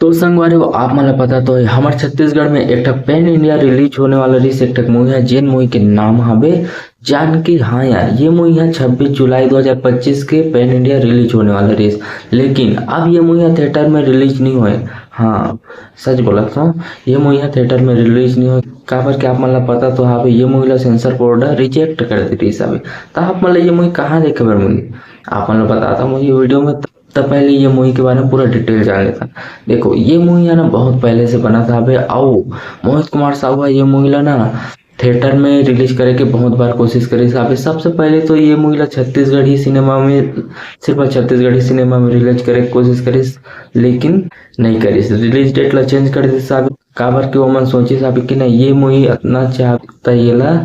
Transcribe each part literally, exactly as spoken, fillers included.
तो संगवारी हो, आप मन ला पता तो हे, हमर छत्तीसगढ़ में एक ठक pan India release होने वाला रिहिस एक ठक मूवी हे, जेन मूवी के नाम हवे जानकी। हाँ यार, ये मूवी ह छब्बीस जुलाई दो हज़ार पच्चीस के pan India release होने वाला रिहिस, लेकिन अब ये मूवी ह थिएटर में रिलीज नहीं होए। हाँ, सच बोलत हूँ, ये मूवी ह थिएटर में रिलीज नहीं होए, काबर के आप मन ला पता तो हवे, ये मूवी ला सेंसर बोर्ड ह रिजेक्ट कर दे रिहिस हवे। त आप मन ला ये मूवी कहाँ देखे बर मिली, आप मन ला बताता हूँ ये वीडियो में। त पहले ये मूवी के बारे में पूरा डिटेल जान लेता। देखो, ये मूवी है ना, बहुत पहले से बनत हवे, अउ मोहित कुमार साहू ह ये मूवी ला ना थिएटर में रिलीज करे के बहुत बार कोशिश करिस हवे। सबसे पहले तो ये मूवी ला छत्तीसगढ़ी सिनेमा में, सिर्फ छत्तीसगढ़ी सिनेमा में रिलीज करे के कोशिश करिस, लेकिन नहीं करिस, रिलीज डेट ला चेंज कर दिस हवे। काबर के ओमन सोचिस हवे कि नहीं, ये मूवी अतना अच्छा, त ये ला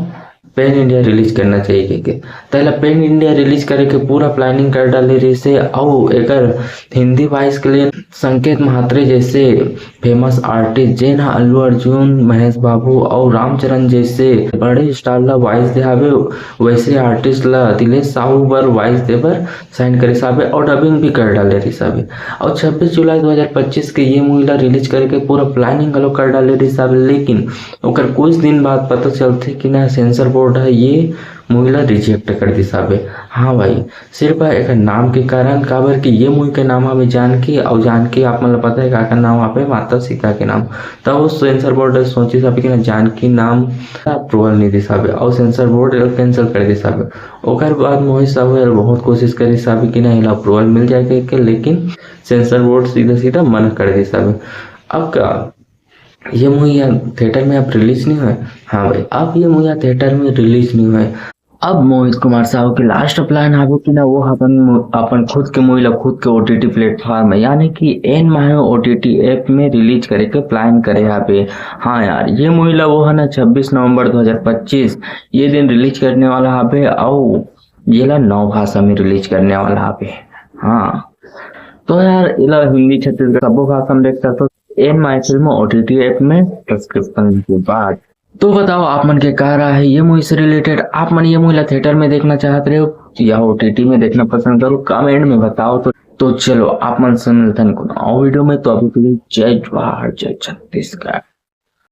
pan India रिलीज करना चाहिए कहिके। त एला pan India रिलीज करे के पूरा प्लानिंग कर डाले रिहिस हे, अउ एकर हिंदी वॉइस के लिए संकेत म्हात्रे जैसे फेमस आर्टिस्ट, जेन ह अल्लू अर्जुन, महेश बाबू अउ रामचरण जैसे बड़े स्टार ला वॉइस दे हवे, वैसे आर्टिस्ट ला दिलेश साहू बर वॉइस दे बर साइन करिस हवे अउ डबिंग भी कर डाले रिहिस हवे। अउ छब्बीस जुलाई दो हज़ार पच्चीस के ये मूवी ला रिलीज करे के पूरा प्लानिंग घलो कर डाले रिहिस हवे, लेकिन ओकर कुछ दिन बाद पता चलथे कि ना, सेंसर बोर्ड ह ये मूवी ला रिजेक्ट कर दिस हवे। हाँ भाई, सिर्फ एकर नाम के कारण, काबर कि ये मूवी के नाम हवे जानकी, अउ जानकी आप मन ला पता हे काकर नाम हवे, माता सीता के नाम। तब वो सेंसर बोर्ड सोचिस हवे कि ना, जानकी नाम अप्रूवल नहीं दिस हवे, अउ सेंसर बोर्ड एला कैंसिल कर दिस हवे। ओकर बाद मोहित साहू ह बहुत कोशिश करिस हवे कि ना, एला अप्रूवल मिल जाए कहिके, लेकिन सेंसर बोर्ड सीधा सीधा मना कर दिस हवे। अब का ये मूवी ह थिएटर में अब रिलीज नहीं होए? हाँ भाई, अब ये मूवी ह थिएटर में रिलीज नहीं होए। अब मोहित कुमार साहू के लास्ट प्लान हवे कि ना, वो अपन मू-, अपन खुद के मूवी ला खुद के ओटीटी प्लेटफॉर्म में, यानी कि एन माय ओटीटी ऐप में रिलीज करे के प्लान करे हवे। हाँ यार, ये मूवी ला वो है ना छब्बीस नवंबर दो हज़ार पच्चीस ये दिन रिलीज करने वाला हवे, अउ ये ला नौ भाषा में रिलीज करने वाला हवे। हाँ, तो यार, एला हिंदी, छत्तीसगढ़ सबो भाषा में देख सकते हो। एन माय फिल्म ओटीटी ऐप में सब्सक्रिप्शन के बाद। तो बताओ, आप मन के का राय है ये मूवी से रिलेटेड? आप मन ये मूवी ला थिएटर में देखना चाहत रहे हो या ओटीटी में देखना पसंद करो, कमेंट में बताओ। तो, तो चलो, आप मन से मिलथन कोनो अउ वीडियो में। तो अभी के लिए जय जोहार, जय छत्तीसगढ़।